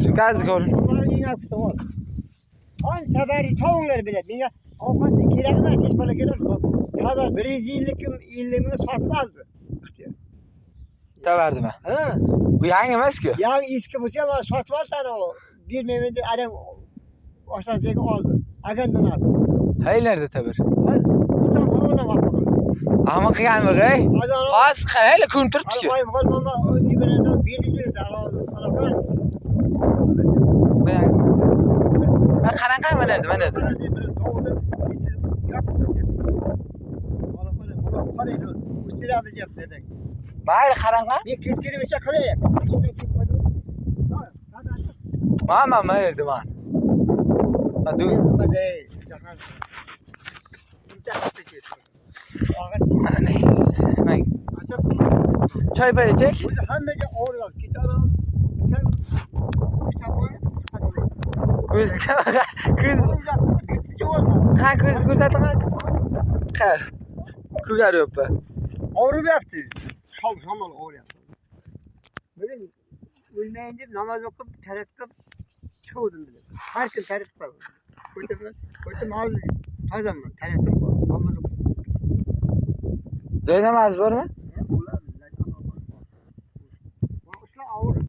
Sumkasi ko'rin. On tabari tovuqlar biladi. Menga ovqat kerak emas, hech bola kerak. Tabar 150 50 mingga sotib oldi. Tabardimi? Ha. Bu yangi emas-ku. Yangi eski bo'lsa ham sotib oldi ana o. Bir mehmanda adam oshnasiga oldi. Agandan oldi. Haylarda tabar. Ha, bitta ona bak bakalım. Ama qilganmi, ey? Hozir hali kun turibdi-ku. Ay mama nimadan belgildi ala ala qara. Ben qarang, qarang, mana yerda, mana yerda. Mayli, qarang, ha. Mana, mana yerda, mana. Ha, du. Mana mang. Choy berajak. Ko'zga ko'z. Ha, ko'z ko'rsating. Qar. Ko'garyapti. Og'riyapti. Shamol og'riyapti. Bugun o'lmayin deb namoz o'qib, tarat qilib chiquvdim bilib. Har kun tarat qilaman. Ko'rdim, hozir tozaman, tarat qilib namoz o'qib. Joy namoz bormi?